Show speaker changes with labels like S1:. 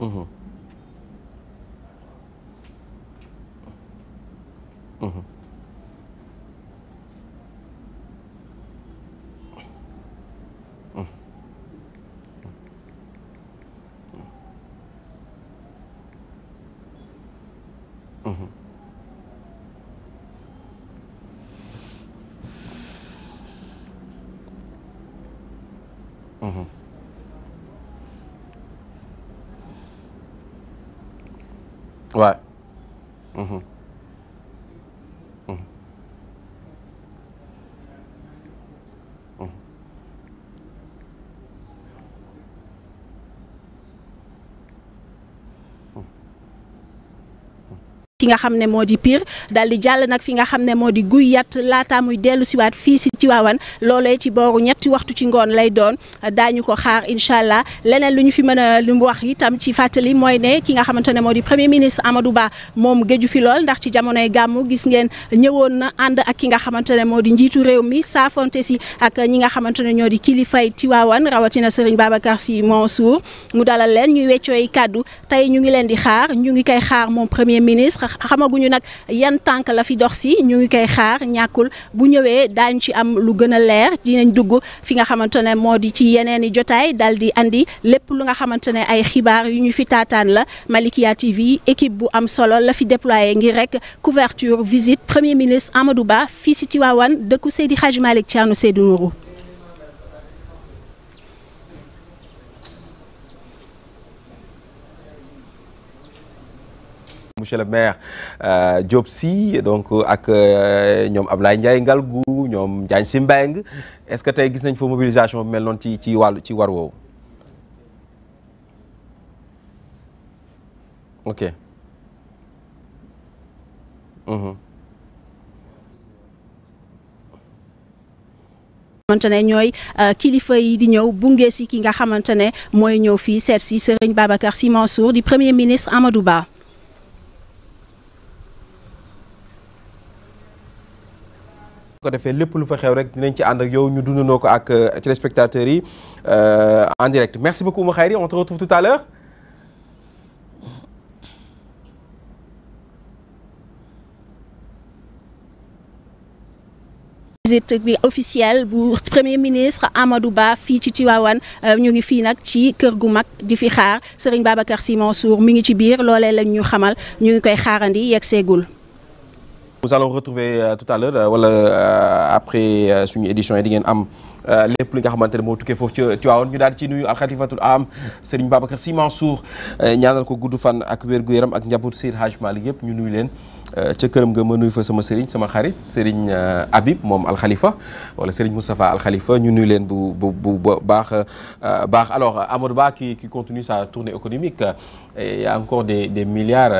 S1: Mhm. Mhm. Mhm. Mhm. Ouais. Mhm. Mhm. Mhm.
S2: ki nga xam ne moo di Pire daal di jàll nag fi nga xam ne moo di guy yat laata muy dellu siwaat fii si Tiwaawan loolee ci booru ñetti waxtu ci ngoon lay doon daañu ko xaar incha allah leneen lu ñu fi mën a lu mu wax itam ci fàttali mooy ne ki nga xamante ne moo di premier ministre Amadou Ba moom géeju fi lool ndax ci jamonoy gàmmu gis ngeen ñëwoon na ànd ak ki nga xamante ne moo di njiitu réew mi saafonte si ak ñi nga xamante ne ñoo di kilifay Tiwaawan rawatina Serigne Babacar Sy Mansour mu dalal leen ñuy weccooy kàddu tey ñu ngi leen di xaar ñu ngi koy xaar moom premier ministre xamaguñu nag yan tànk la fi dox si ñu ngi koy xaar ñàkkul bu ñëwee daañu ci am lu gën a leer dinañ dugg fi nga xamante ne moo di ci yeneen i jotaay dal di andi lépp lu nga xamante ne ay xibaar yu ñu fi taataan la Malikia TV équipe bu am solo la fi déployé ngir rek couverture visite premier ministre Amadou Ba fii si Tivaouane dëkku Seydi Hadji Malick Thierno Seydou Nourou.
S1: Monsieur le maire Diop Sy donc ak ñoom Ablaye Ndiaye Ngalgou ñoom Diagne Sy Mbengue est-ce que tey gis nañ fa mobilisation mel noonu ci war woowu. ok.
S2: xamante ne ñooy kilifa yi di ñëw bunge si ki nga xamante ne mooy ñëw fii seet si Serigne Babacar Sy Mansour di premier ministre Amadou Ba.
S1: ko defee lépp lu fa xew rek dinañ ci ànd ak yow ñu dundandoo ko ak téléspectateurs yi en direct merci beaucoup Oumou Khayri on te retrouve tout à l'heure.
S2: visite bi officielle bu premier ministre Amadou Ba fii ci Tivaouane ñu ngi fii nag ci kër gu mag di fi xaar Serigne Babacar Sy Mansour mi ngi ci biir loolee lañ ñu xamal ñu ngi koy xaarandi yegg seegul.
S1: Nous allons retrouver tout à l'heure wala après suñu édition yi di ngeen am lépp li nga xamante ne moo tukkee foofu ci Tivaouane ñu daal ci nuyu alxalifatul am Serigne Babacar Sy Mansour ñaanal ko gudd fan ak wér-gu-yaram ak njabootu Seydi Hadji Malick yëpp ñu nuyu leen ca këram nga ma nuyu fa sama Serigne sama xarit Serigne Habib moom alxalifa wala Serigne Moustapha alxalifa ñu nuyu leen bu baax alors Amadou Ba qui continue sa tournée économique et il y a encore des milliards